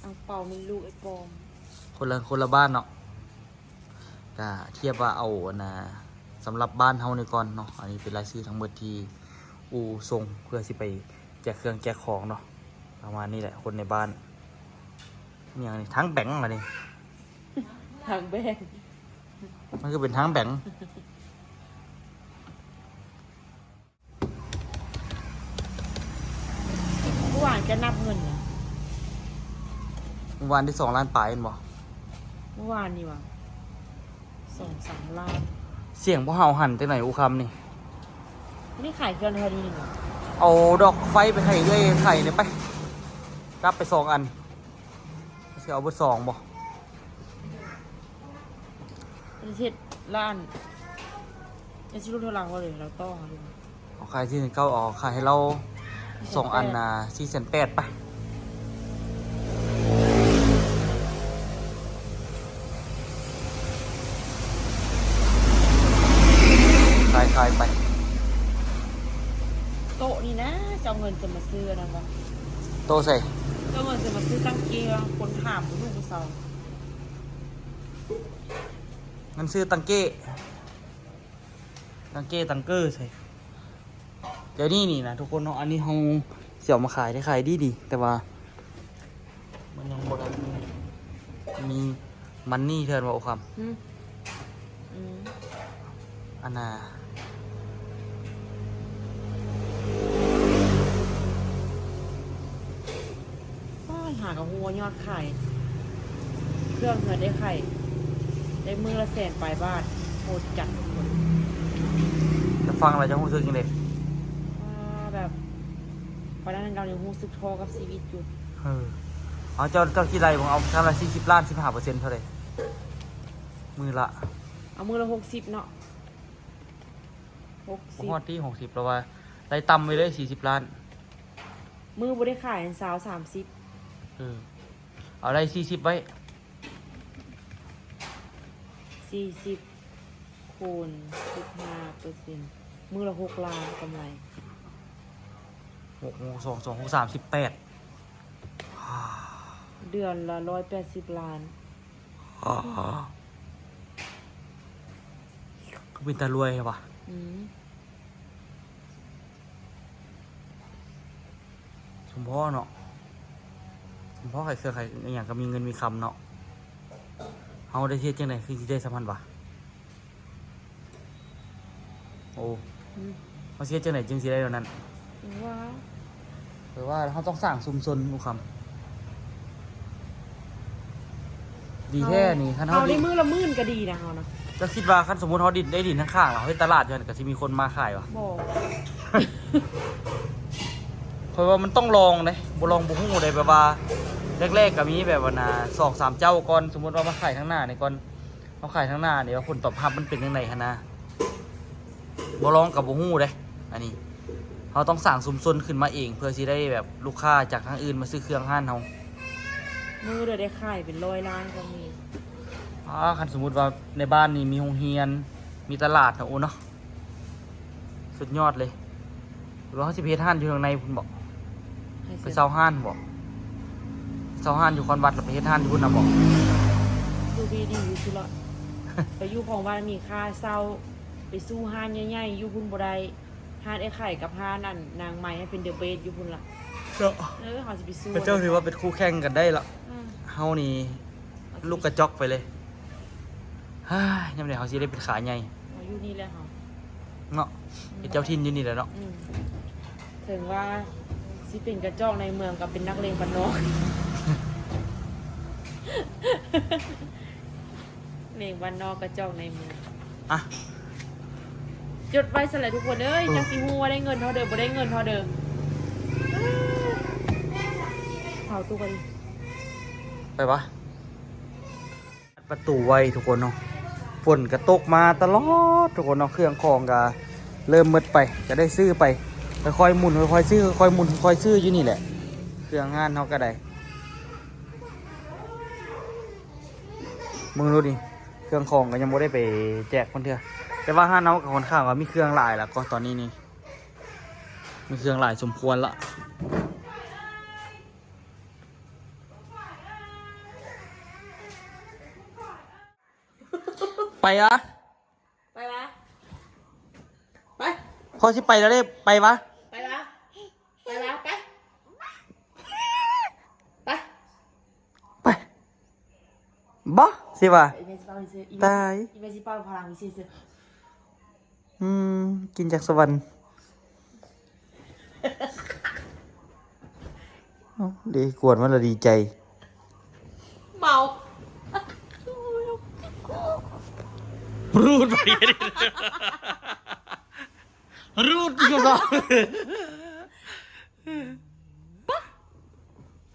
ອັງເປົາແມ່ນລູກໄອ້ປອມ ຄົນລະ ຄົນລະບ້ານເນາະ ກະທຽບວ່າເອົາອັນນ່າ ສຳລັບບ້ານເຮົານີ້ກ່ອນເນາະ ອັນນີ້ເປັນລາຍຊື່ທັງໝົດທີ່ອູ່ສົ່ງ ເພື່ອຊິໄປແຈກເຄື່ອງແຈກຂອງເນາະ ປະມານນີ້ແຫຼະ ຄົນໃນບ້ານ ອີ່ຫຍັງນີ້ ທາງແບງລະນີ້ ທາງແບງ ມັນຄືເປັນທາງແບງ. ມື້ວານກະນັບເງິນນະ ມື້ວານໄດ້ສອງລ້ານປາຍແມ່ນບໍ່? ມື້ວານນີ້ຫວາ ສອງສາມລ້ານ ສຽງພວກເຮົາຫັ້ນຈັ່ງໃດອູຄຳນີ້ ນີ້ຂາຍເຄື່ອງເທົ່ານີ້ຫວາ ເອົາດອກໄຟໄປໃຫ້ເອື້ອຍໄຂ່ແດ່ໄປ. ກັບໄປສອງອັນ ຊິເອົາເບິດສອງບໍ່? ເຮັດລ້ານ ຈະຊິຫຼຸດເທົ່າລາວເລີຍ ລາວຕໍ່ເຮົາຢູ່. ເອົາຂາຍສີ່ແສນເກົ້າ ເອົາຂາຍໃຫ້ລາວສອງອັນນະ ສີ່ແສນແປດ ໄປ ຂາຍ ຂາຍໄປ. ໂຕະນີ້ນະ ຈະເອົາເງິນຈະມາຊື້ອັນນັ້ນບໍ່? ໂຕະໃສ? ຈະເອົາເງິນຈະມາຊື້ຕັງເກ ຄົນຖາມຢູ່ຜູ້ເຊົາ ມັນຊື້ຕັງເກ ຕັງເກ ຕັງເກີໃສ? ດຽວນີ້ນີ້ນະທຸກຄົນເນາະ ອັນນີ້ເຮົາຊິເອົາມາຂາຍ ໄດ້ຂາຍດີໆ ແຕ່ວ່າມັນຍັງບໍ່ທັນມີມັນນີ້ເທື່ອວ່າ ໂອຄຳ. ອືມ ອືມ ອັນນ່າ ໂອ້ຍ ຫາກະຮູ້ວ່າຍອດຂາຍ ເຄື່ອງເຮືອນໄດ້ຂາຍ ໄດ້ມື້ລະແສນປາຍບາດ ໂຫດຈັດ. ແລ້ວຟັງແລ້ວເຈົ້າຮູ້ສຶກຈັ່ງໃດ? ອ່າ ແບບ ຕອນນັ້ນເຮົາຍັງຮູ້ສຶກທໍ້ກັບຊີວິດຢູ່. ເອີ ເອົາ ເຈົ້າ ເຈົ້າຄິດໄລ່ເບິ່ງ ເອົາ ຄັນວ່າສີ່ສິບລ້ານ ສິບຫ້າເປີເຊັນເທົ່າໃດ? ມື້ລະ ເອົາມື້ລະຫົກສິບເນາະ ຫົກສິບ ບໍ່ຮອດຕິ ຫົກສິບ ແລ້ວວ່າໄລ່ຕ່ຳໄປເລີຍ ສີ່ສິບລ້ານ. ມື້ບໍ່ໄດ້ຂາຍ ຊາວ ສາມສິບ. ເອີ ເອົາໄດ້ສີ່ສິບໄວ້ ສີ່ສິບ ຄູນ ສິບຫ້າເປີເຊັນ ມື້ລະຫົກລ້ານກຳໄລ. ຫົກ ຫົກ ສອງ ສອງ ຫົກ ສາມສິບແປດ ເດືອນລະຮ້ອຍແປດສິບລ້ານ. ຄືເປັນຕາລວຍແທ້ຫວາ? ອືມ ສົມພໍເນາະ ສົມພໍ ຂາຍເຄື່ອງຂາຍອີ່ຫຍັງກໍມີເງິນມີຄຳເນາະ. ເຮົາໄດ້ເຮັດຈັ່ງໃດຄືຊິໄດ້ສ່ຳຫັ້ນຫວາ? ໂອ້ ອືມ ເຮົາຊິເຮັດຈັ່ງໃດຈຶ່ງຊິໄດ້ແນວນັ້ນ? ວ່າ ແປວ່າເຮົາຕ້ອງສ້າງຊຸມຊົນ ອຸຄຳ ດີແທ້ນີ້. ຄັນເຮົາ ເຮົາໄດ້ມື້ລະໝື່ນກໍດີນະ ເຮົານະ. ເຈົ້າຄິດວ່າຄັນສົມມຸດເຮົາດິນ ໄດ້ດິນຂ້າງໆ ລະເຮົາເຮັດຕະຫຼາດຢູ່ຫັ້ນ ກໍຊິມີຄົນມາຂາຍຫວາ? ບໍ່ ຂ້ອຍວ່າມັນຕ້ອງລອງເດ້ ບໍ່ລອງບໍ່ຮູ້ເດ້. ແບບວ່າແລກໆ ກໍມີແບບວ່ານະ ສອງສາມເຈົ້າກ່ອນ ສົມມຸດວ່າມາຂາຍທາງໜ້ານີ້ກ່ອນ ເຮົາຂາຍທາງໜ້ານີ້ວ່າຜົນຕອບຮັບມັນເປັນຈັ່ງໃດຫັ້ນນະ ບໍ່ລອງກໍບໍ່ຮູ້ເດ້. ອັນນີ້ເຮົາຕ້ອງສ້າງຊຸມຊົນຂຶ້ນມາເອງ ເພື່ອຊິໄດ້ແບບລູກຄ້າຈາກທາງອື່ນມາຊື້ເຄື່ອງຮ້ານເຮົາ. ມື້ລະໄດ້ຂາຍເປັນຮ້ອຍລ້ານກໍມີ. ອາ ຄັນສົມມຸດວ່າໃນບ້ານນີ້ມີໂຮງຮຽນ ມີຕະຫຼາດນະ ໂອ້ເນາະ ສຸດຍອດເລີຍ. ຫຼືວ່າເຮົາຊິໄປເຮັດຮ້ານຢູ່ທາງໃນພຸ້ນບໍ? ໃຫ້ ໄປເຊົ່າຮ້ານບໍ? ເຊົ່າຮ້ານຢູ່ຄອນວັດ ແລ້ວໄປເຮັດຮ້ານຢູ່ພຸ້ນນະບໍ? ຢູ່ດີໆ ຢູ່ພຸ້ນລະ ໄປຢູ່ຂອງວັດມີຄ່າເຊົ່າ ໄປສູ້ຮ້ານໃຫຍ່ໆ ຢູ່ພຸ້ນບໍ່ໄດ້. ຮ້ານອ້າຍໄຂ່ກັບຮ້ານອັນນາງໄມໃຫ້ເປັນເດີເບສຢູ່ພຸ້ນລະເນາະ. ເອີ ເຮົາຊິໄປສູ້ ເຂົາເຈົ້າຖືວ່າເປັນຄູ່ແຂ່ງກັນໄດ້ລະ. ອືມ ເຮົານີ້ ເຮົາຊິລຸກກະຈອກໄປເລີຍ. ເຮີ້ຍ ຍາມໃດເຮົາຊິໄດ້ເປັນຂາໃຫຍ່? ເຮົາຢູ່ນີ້ແຫຼະເຮົາເນາະ. ອືມ ເປັນເຈົ້າຖິ່ນຢູ່ນີ້ແຫຼະເນາະ. ອືມ ເຖິງວ່າຊິເປັນກະຈອກໃນເມືອງ ກໍເປັນນັກເລງບ້ານນອກ. ເລງບ້ານນອກກະຈອກໃນເມືອງ. ອ່ະ ຈົດໄວ້ຊັ້ນແຫຼະທຸກຄົນເອີຍ. ເອີ ຈັ່ງຊິຮູ້ວ່າໄດ້ເງິນເທົ່າເດີ ບໍ່ໄດ້ເງິນເທົ່າເດີ. ເຊົາຕູ້ກັນ ໄປວະ. ປະຕູໄວ້ທຸກຄົນເນາະ. ຝົນກະຕົກມາຕະຫຼອດທຸກຄົນເນາະ. ເຄື່ອງຂອງກະເລີ່ມໝົດໄປ ກະໄດ້ຊື້ໄປ ຄ່ອຍໆໝູນ ຄ່ອຍໆຊື້ ຄ່ອຍໆໝູນ ຄ່ອຍໆຊື້ຢູ່ນີ້ແຫຼະ. ເຄື່ອງຮ້ານເຮົາກະໄດ້ ເບິ່ງດູນີ້ ເຄື່ອງຂອງກໍຍັງບໍ່ໄດ້ໄປແຈກເພິ່ນເທື່ອ. ແຕ່ວ່າຮ້ານເຮົາກໍຄ່ອນຂ້າງວ່າມີເຄື່ອງຫຼາຍລະ ກໍຕອນນີ້ນີ້ ມີເຄື່ອງຫຼາຍສົມຄວນລະ. ໄປລະ ໄປວະ ໄປ ພໍຊິໄປແລ້ວເດ້ ໄປວະ ໄປວະ ໄປວະ ໄປ ໄປ ໄປ ບໍ່ ຊິວ່າ ອີແມ່ຊິເປົ່າຊື່ ອີແມ່ ຕາຍ ອີແມ່ຊິເປົ່າພະລັງຊື່ ອືມ ກິນຈາກສະຫວັນ. ເອົ້າ ເດ້ ກວນມາລະດີໃຈ ເມົາ ຮູດໄປ ຮູດຢູ່ຊະ.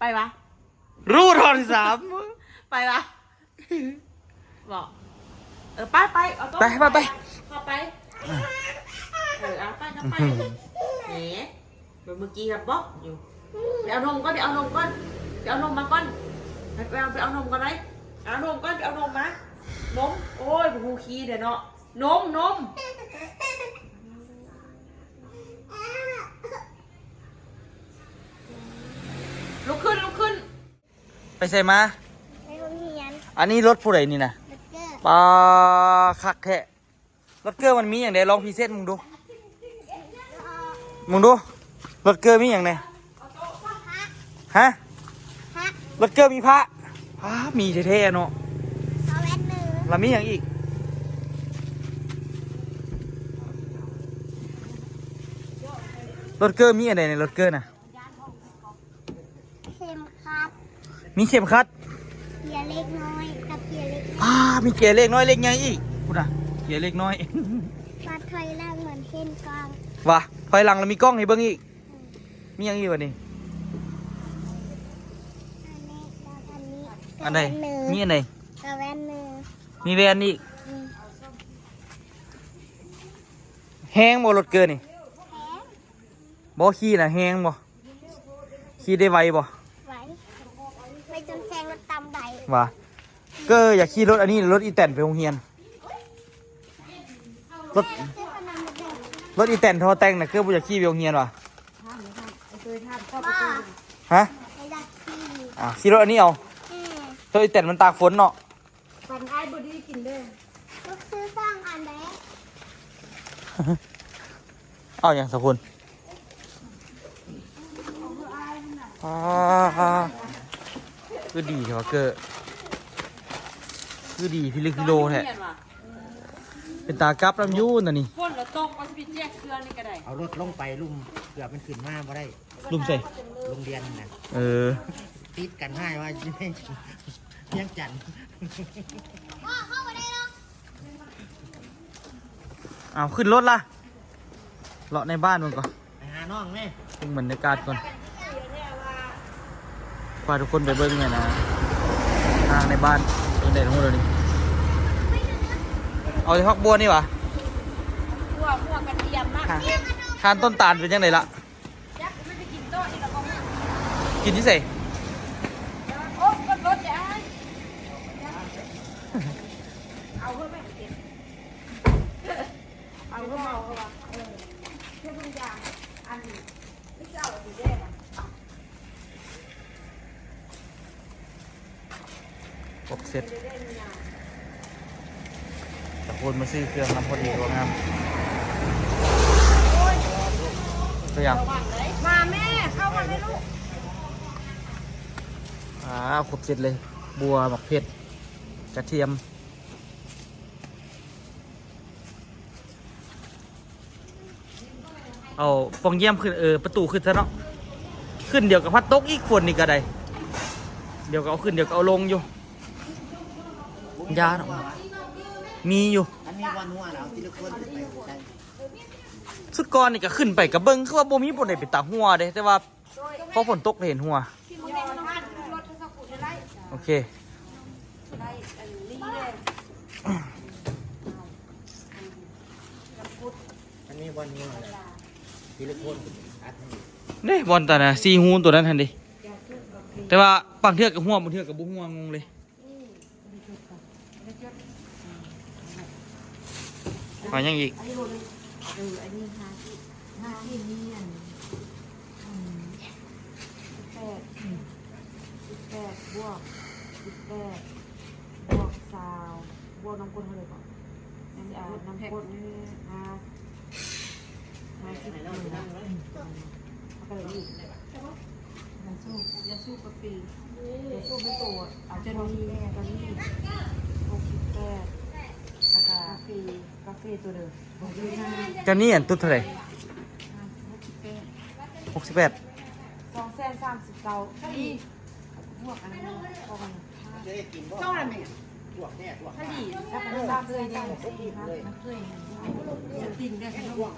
ປະ ໄປວະ ຮູ້ເທົ່າທີ່ສາມ ໄປວະ ເບາະ ເອີ ໄປ ໄປ ເອົາໂຕະ ໄປ ໄປ ໄປ ເຂົ້າໄປ ເອີ ເອົາໄປ ເຂົ້າໄປ ອືມ ເອີ ເບິ່ງເມື່ອກີ້ຮັບເບາະຢູ່ ໄປເອົານົມກ່ອນ ໄປເອົານົມກ່ອນ ໄປເອົານົມມາກ່ອນ ໄປ ໄປເອົາ ໄປເອົານົມກ່ອນໄປ ເອົານົມກ່ອນ ໄປເອົານົມມາ ນົມ ໂອ້ຍ ບໍ່ຮູ້ຂີ້ເດ້ເນາະ ນົມ ນົມ ລຸກຂຶ້ນ ລຸກຂຶ້ນ ໄປໃສມາ? ໄປໂຮງຮຽນ ອັນນີ້ລົດຜູ້ໃດນີ້ນະ? ລົດເກີ້ ປາ ຄັກແທ້ ລົດເກີ້ມັນມີຫຍັງແດ່? ລອງພຣີເຊັນເບິ່ງດູ ເບິ່ງດູ ລົດເກີ້ມີຫຍັງແດ່? ພະ ຮະ? ພະ ລົດເກີ້ມີພະ? ພະ ມີແທ້ໆເນາະ ກະແວ່ນໜຶ່ງ ລະມີຫຍັງອີກ? ລົດເກີ້ມີອັນໃດໃນລົດເກີ້ນະ? ເຂັມຂັດ ມີເຂັມຂັດ ເກຍເຫຼັກນ້ອຍກັບເກຍເຫຼັກໃຫຍ່ ອາ ມີເກຍເຫຼັກນ້ອຍເຫຼັກໃຫຍ່ອີກ ພຸ້ນນະ ເກຍເຫຼັກນ້ອຍ ບາດຖອຍຫຼັງມັນເຫັນກາງ ວ່າ ຖອຍຫຼັງແລ້ວມີກ້ອງໃຫ້ເບິ່ງອີກ ອືມ ມີຫຍັງອີກບາດນີ້? ອັນນີ້ ອັນນີ້ ອັນໃດ? ກະແວ່ນໜຶ່ງ ມີອັນໃດ? ກະແວ່ນໜຶ່ງ ມີແວ່ນອີກ ອືມ ແຮງບໍ່ລົດເກີ້ນີ້? ແຮງ ບໍ່ຂີ່ນະແຮງບໍ່? ຂີ່ໄດ້ໄວບໍ່? ໄວ ໄວຈົນແຊງລົດຕຳໄດ້ ວ່າ ເກີ້ຢາກຂີ່ລົດອັນນີ້ ລົດອີແຕນໄປໂຮງຮຽນ ລົດ ລົດອີແຕນທໍ່ແຕ່ງນະ ເກີ້ບໍ່ຢາກຂີ່ໄປໂຮງຮຽນຫວາ? ຮະ? ບໍ່ຢາກຂີ່ ອ່າ ຂີ່ລົດອັນນີ້ເອົາ ອືມ ລົດອີແຕນມັນຕາກຝົນເນາະ ປັ່ນອ້າຍບໍ່ດີກິນເດີ້ ລູກຊື້ສອງອັນເດ້ ເອົາຫຍັງສະຄຸນ? ອາ ຄືດີແທ້ວ່າເກີ້ ຄືດີພິລຶກພິໂລແທ້ ເປັນຕາກັບນຳຢູ່ນະນີ້ ຝົນລະຕົກວ່າຊິໄປແຈກເຄື່ອງນີ້ກະໄດ້ ເອົາລົດລົງໄປລຸ່ມ ເກືອບມັນຂຶ້ນມາບໍ່ໄດ້ ລຸ່ມໃສ? ໂຮງຮຽນນະ ເອີ ຕິດກັນໃຫ້ວ່າຢູ່ໃນວຽງຈັນ ອ້າວ ຂຶ້ນລົດລະ ເລາະໃນບ້ານເບິ່ງກ່ອນ ໄປຫານ້ອງແມ່ ເບິ່ງບັນຍາກາດກ່ອນ ພາທຸກຄົນໄປເບິ່ງຫັ້ນນະ ທາງໃນບ້ານເປັນໃດຮູ້ແລ້ວນີ້ ເອົາແຕ່ຜັກບົວນີ້ຫວາ? ບົວ ບົວກະທຽມມາກ ທານຕົ້ນຕານເປັນຈັ່ງໃດລະ? ຈັກມັນໄປກິນໂຕະອີກລະບໍ່? ກິນຢູ່ໃສ? ໂອ້ ລົດເດ້ອ້າຍ ເອົາເຮີ້ແມ່ເກັບ ເອົາເຮີ້ເອົາເຮີ້ວ່າ ເອີ ເຮັດເບິ່ງຢ່າງ ອັນນີ້ ນີ້ຊິເອົາອັນນີ້ເດ້ ຄົບເຊັດ ຕະໂກນມາຊື້ເຄື່ອງນຳພໍດີວ່າງາມ ເປັນຫຍັງ? ມາແມ່ ເຂົ້າມາແມ່ລູກ ອ່າ ຄົບເຊັດເລີຍ ບົວ ໝາກເຜັດ ກະທຽມ ເອົາປ່ອງຢ້ຽມຂຶ້ນ ເອີ ປະຕູຂຶ້ນຊະເນາະ ຂຶ້ນດຽວກະພັດຕົກອີກ ຝົນນີ້ກະໄດ້ ດຽວກະເອົາຂຶ້ນ ດຽວກະເອົາລົງຢູ່ ຢ້ານເນາະ ມີຢູ່ ອັນນີ້ບ່ອນຫົວນະ ເອົາທີລະຄົນຂຶ້ນໄປ ຊຸດກ່ອນນີ້ກະຂຶ້ນໄປກະເບິ່ງ ຄືວ່າບໍ່ມີບ່ອນໃດເປັນຕາຫົວເດ້ ແຕ່ວ່າ ພໍຝົນຕົກເຫັນຫົວ ໂອເຄ ອັນນີ້ບ່ອນຫົວນະ ທີລະຄົນອັດໃຫ້ ເດ້ ບ່ອນຕານະ ສີ່ຮູໂຕນັ້ນຫັ້ນເດ້ ແຕ່ວ່າບາງເທື່ອກະຫົວ ບາງເທື່ອກະບໍ່ຫົວ ງົງເລີຍ. ຫາຫຍັງອີກ? ອັນນີ້ບໍ່ໄດ້ ເອີ ອັນນີ້ຫ້າສິບ ຫ້າສິບ ມີອັນ ອືມ ສິບແປດ ອືມ ສິບແປດ ບວກ ສິບແປດ ບວກ ຊາວ ບວກນ້ຳກົດເທົ່າໃດເກາະ? ນ້ຳ ນ້ຳກົດ ຫ້າ ຫ້າສິບ ອືມ ເອົາໄປອີກ ຢາສູບ ຢາສູບກາເຟ ຢາສູບເປັນໂຕ ເອົາ ຈະມີ ຈະມີ ຫົກສິບແປດ ແລ້ວກະ ກາເຟ ກາເຟໂຕເດີມ ຈະມີອັນຕຸດເທົ່າໃດ? ຫົກສິບແປດ ຫົກສິບແປດ ສອງແສນສາມສິບເກົ້າ ນີ້ ບວກອັນນັ້ນ ບວກອັນນັ້ນ ເຈົ້ານັ້ນແມ່ນ ສະຕິງເດ້ ສະຕິງ ສະຕິງ ບວກ ບວກ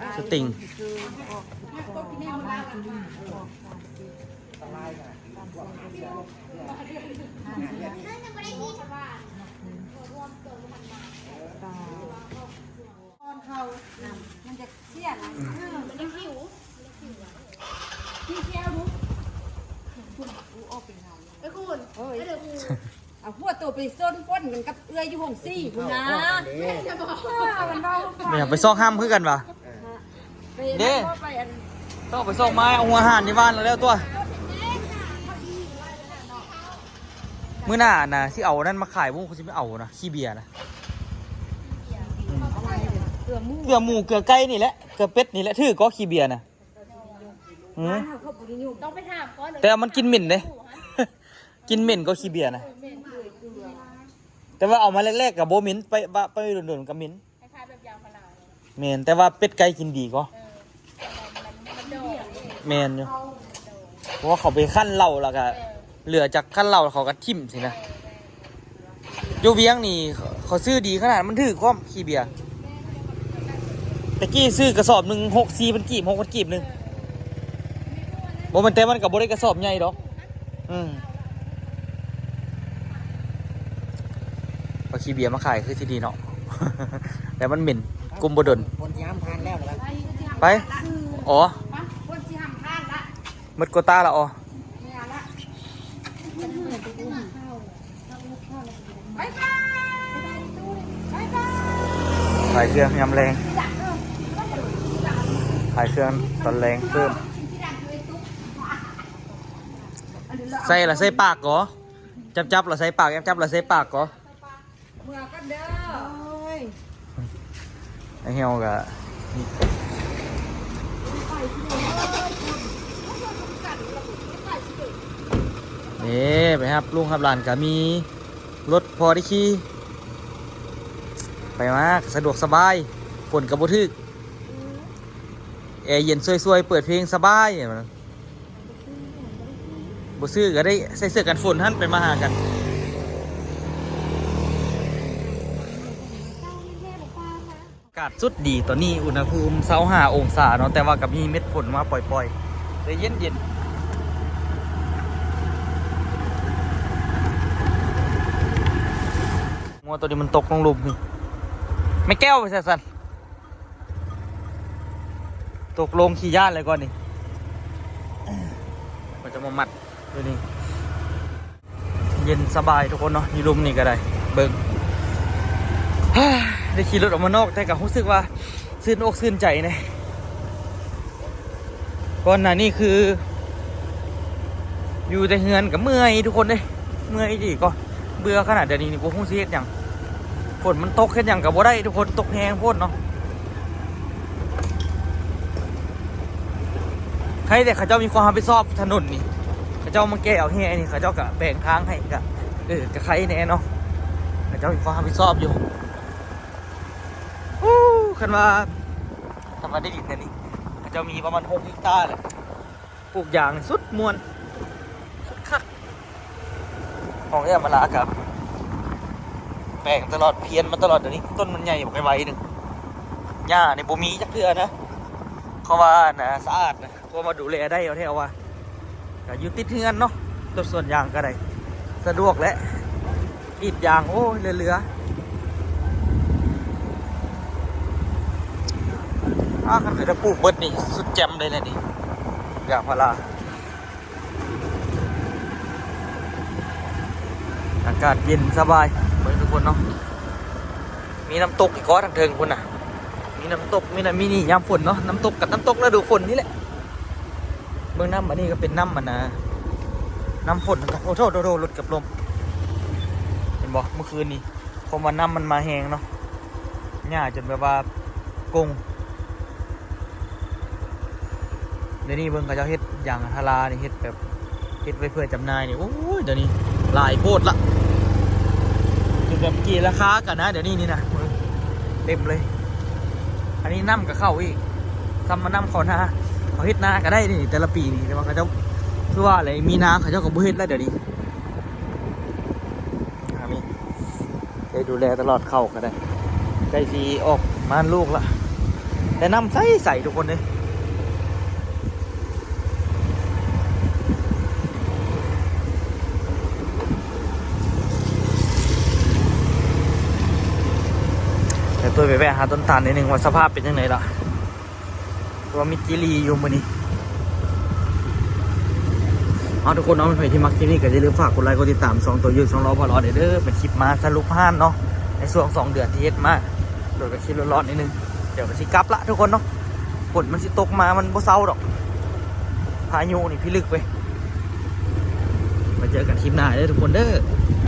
ສາມສິບ ກ່ອນເຂົ້າ ມັນຈະເສຍນະ ເອີ ມັນຈະຫິວ ກິນແກ້ວດູ ເອີຍ ເອົາຫົວໂຕໄປຊົນຝົນກັນກັບເອື້ອຍຢູ່ໂຮງສີພຸ້ນນະ ເອີ ມັນເວົ້າ ແມ່ນ ໄປຊອກຫ້ຳຄືກັນຫວາ ເດ້ ໄປອັນ ຕ້ອງໄປຊອກມາ ເອົາຫົວອາຫານຢູ່ບ້ານແລ້ວຕົວະ ມື້ໜ້ານະ ຊິເອົາອັນນັ້ນມາຂາຍ ບໍ່ຮູ້ຊິໄປເອົານະ ຂີ້ເບຍນະ ອືມ ເກືອໝູ ເກືອໝູ ເກືອໄກ່ນີ້ແຫຼະ ເກືອເປັດນີ້ແຫຼະ ຖືກກໍຂີ້ເບຍນະ ອືມ ຕ້ອງໄປຖາມກ່ອນ ແຕ່ມັນກິ່ນເໝັນເດ້ ກິ່ນເໝັນກວ່າຂີ້ເບຍນະ ເອີ ເໝັນເກືອ ແຕ່ວ່າເອົາມາແລກໆກໍບໍ່ເໝັນ ໄປ ປະ ໄປດົນໆກໍເໝັນ ຄ້າຍໆແບບຢາງພາລາ ແມ່ນ ແຕ່ວ່າເປັດໄກ່ກິນດີກວ່າ ເອີ ແມ່ນຢູ່ ເພາະວ່າເຂົາໄປຄັ້ນເຫຼົ້າ ແລ້ວກໍ ເອີ ເຫຼືອຈາກຄັ້ນເຫຼົ້າ ເຂົາກໍຖິ້ມຊີ້ນະ ເອີ ຢູ່ວຽງນີ້ ເຂົາຊື້ດີຂະໜາດ ມັນຖືກພ້ອມ ຂີ້ເບຍ ແຕ່ກີ້ຊື້ກະສອບໜຶ່ງ ຫົກ ສີ່ພັນກີບ ຫົກພັນກີບໜຶ່ງ ບໍ່ແມ່ນ ແຕ່ມັນກໍບໍ່ໄດ້ກະສອບໃຫຍ່ດອກ ອືມ ເອົາຂີ້ເບຍມາຂາຍຄືຊິດີເນາະ ແຕ່ມັນເໝັນ ກຸມບໍ່ດົນ ຝົນຊິຫ້ຳຜ່ານແລ້ວລະ ໄປ ອໍ ຝົນຊິຫ້ຳຜ່ານລະ ໝົດໂກຕ້າລະ ອໍ ບາຍບາຍ ບາຍບາຍ ຂາຍເຄື່ອງຍາມແລງ ຂາຍເຄື່ອງຕອນແລງເພີ່ມ ໃສ່ລະໃສ່ປາກກໍ ຈັບໆລະໃສ່ປາກ ຈັບໆລະໃສ່ປາກກໍ ເມືອກັນເດີ ໂອ້ຍ ໄອ້ເຫ່ວກະ ເອີ ໄປຮັບລູກຮັບຫຼານກະມີ ລົດພໍໄດ້ຂີ່ ໄປມາກະສະດວກສະບາຍ ຝົນກະບໍ່ຖືກ ແອເຢັນຊ່ວຍໆ ເປີດເພງສະບາຍ ບໍ່ຊື້ກໍໄດ້ໃສ່ເສື້ອກັນຝົນຫັ້ນ ໄປມາຫາກັນ ອາກາດສຸດດີຕອນນີ້ ອຸນຫະພູມຊາວຫ້າອົງສາເນາະ ແຕ່ວ່າກໍມີເມັດຝົນມາປ່ອຍໆ ແຕ່ເຢັນໆ ງົວໂຕນີ້ມັນຕົກລົງຫຼຸມນີ້ ແມ່ແກ້ວໄປໃສຊັ້ນ? ຕົກລົງຂີ້ຢ້ານເລີຍກ່ອນນີ້ ກໍຈະມາມັດຢູ່ນີ້ ເຢັນສະບາຍທຸກຄົນເນາະ ຢູ່ລຸ່ມນີ້ກໍໄດ້ ເບິ່ງ ໄດ້ຂີ່ລົດອອກມານອກ ແຕ່ກໍຮູ້ສຶກວ່າຊື່ນອົກຊື່ນໃຈແດ່ ກ່ອນໜ້ານີ້ຄື ຢູ່ແຕ່ເຮືອນກໍເມື່ອຍທຸກຄົນເດ້ ເມື່ອຍອີ່ຫຼີກໍເບື່ອຂະໜາດ ດຽວນີ້ນີ້ບໍ່ຮູ້ຊິເຮັດຫຍັງ ຝົນມັນຕົກເຮັດຫຍັງກໍບໍ່ໄດ້ທຸກຄົນ ຕົກແຮງໂພດເນາະ ໃຄແຕ່ເຂົາເຈົ້າມີຄວາມຮັບຜິດຊອບຖະໜົນນີ້ ເຂົາເຈົ້າມາແກ້ເອົາແຮ່ນີ້ ເຂົາເຈົ້າກໍແບ່ງທາງໃຫ້ ກໍ ເອີ ກໍໃຄແດ່ເນາະ ເຂົາເຈົ້າມີຄວາມຮັບຜິດຊອບຢູ່ ໂອ້ ຄັນວ່າ ຄັນວ່າໄດ້ດິນອັນນີ້ ເຂົາເຈົ້າມີປະມານຫົກເຮັກຕາແຫຼະ ປູກຢາງສຸດມ່ວນ ສຸດຄັກ ຂອງເອື້ອຍອຳມາລາກໍແປງຕະຫຼອດ ພຽນມາຕະຫຼອດ ດຽວນີ້ຕົ້ນມັນໃຫຍ່ບັກໄວໆໜຶ່ງ ຫຍ້ານີ້ບໍ່ມີຈັກເທື່ອນະ ເພາະວ່າອັນນ່າ ສະອາດນະ ພວກມາດູແລໄດ້ເອົາແທ້ວ່າ ກໍຢູ່ຕິດເຮືອນເນາະ ຕົວສວນຢາງກໍໄດ້ ສະດວກແຫຼະ ກຣີດຢາງ ໂອ້ຍ ເຫຼືອໆ ອາ ຄັນເຂົາຈະປູກເບິດນີ້ ສຸດແຈ່ມເລີຍແຫຼະນີ້ ຢາງພາລາ ອາກາດເຢັນສະບາຍ ເບິ່ງທຸກຄົນເນາະ ມີນ້ຳຕົກອີກກໍທາງເທິງພຸ້ນນະ ມີນ້ຳຕົກ ມີນ້ຳ ມີນີ້ຍາມຝົນເນາະ ນ້ຳຕົກກັບນ້ຳຕົກລະດູຝົນນີ້ແຫຼະ ເບິ່ງນ້ຳ ອັນນີ້ກໍເປັນນ້ຳ ອັນນ່າ ນ້ຳຝົນ ໂອ້ໂທ ໂທ ໂທ ລົດເກືອບລົ້ມ ເຫັນບໍ່ ເມື່ອຄືນນີ້ ເພາະວ່ານ້ຳມັນມາແຮງເນາະ ຫຍ້າຈົນແບບວ່າກົງ ດຽວນີ້ເບິ່ງເຂົາເຈົ້າເຮັດຢາງພາລານີ້ ເຮັດແບບ ເຮັດໄວ້ເພື່ອຈຳໜ່າຍນີ້ ໂອ້ຍ ດຽວນີ້ຫຼາຍໂພດລະ ຈົນແບບເກລາຄາກັນນະ ດຽວນີ້ນີ້ນະ ເບິ່ງເຕັມເລີຍ ອັນນີ້ນ້ຳກໍເຂົ້າອີກ ສ່ຳວ່ານ້ຳເຂົ້ານາ ເຂົາເຮັດນາກໍໄດ້ນີ້ ແຕ່ລະປີນີ້ ແຕ່ວ່າເຂົາເຈົ້າ ຄືວ່າແຫຼະ ມີນາເຂົາເຈົ້າກໍບໍ່ເຮັດແລ້ວ ດຽວນີ້ ອັນນີ້ ໄດ້ດູແລຕະຫຼອດ ເຂົ້າກໍໄດ້ ໃກ້ຊິອອກມາລູກລະ ແຕ່ນ້ຳໃສໆ ທຸກຄົນເອີຍ ເ ແຕ່ຕົວໄປແວະຫາຕົ້ນຕານໜ້ອຍໜຶ່ງ ວ່າສະພາບເປັນຈັ່ງໃດລະ ວ່າມີຈີ່ຫຼີຢູ່ມື້ນີ້. ເອົາ ທຸກຄົນເນາະ ໃຜທີ່ມັກຄລິບນີ້ກໍຢ່າລືມຝາກກົດໄລກ໌ ກົດຕິດຕາມຊ່ອງຕົວຢູ່ ຊ່ອງລອບພໍລອດເດີ. ເປັນຄລິບມາສະຫຼຸບຮ້ານເນາະ ໃນຊ່ວງສອງເດືອນທີ່ເຮັດມາ ໂດຍກໍຄລິບຮ້ອນໆໜ້ອຍໜຶ່ງ. ດຽວກໍຊິກັບລະທຸກຄົນເນາະ ຝົນມັນຊິຕົກມາ ມັນບໍ່ເຊົາດອກ ພາຍຸນີ້ພິລຶກເວີຍ. ໄປເຈີກັນຄລິບໜ້າເດີທຸກຄົນເດີ.